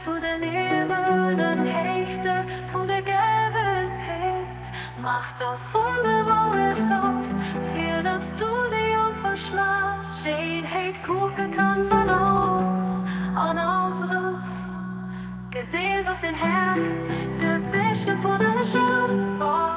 zu den ebenen Héichte vun der Gewëssheet. Mach der vun der Wourecht op, fir dass du déi onverschlatt Schéinheet kucke kanns an aus an ausruff, Geseent ass den Här, de Beschte vun alle Schëpfer.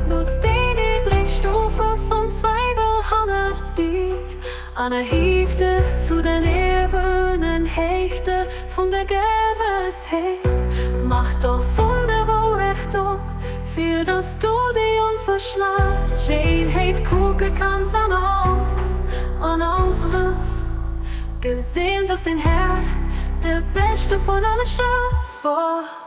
Looss déi niddreg Stufe vum Zweiwel hannert dir an erhief dech zu den erhuewenen Héichte vun der Gewëssheet. Mach der vun der Wourecht op, fir dass du déi onverschlatt Schéinheet kucke kanns an aus an ausruff, Geseent ass den Här, de Beschte vun alle Schëpfer.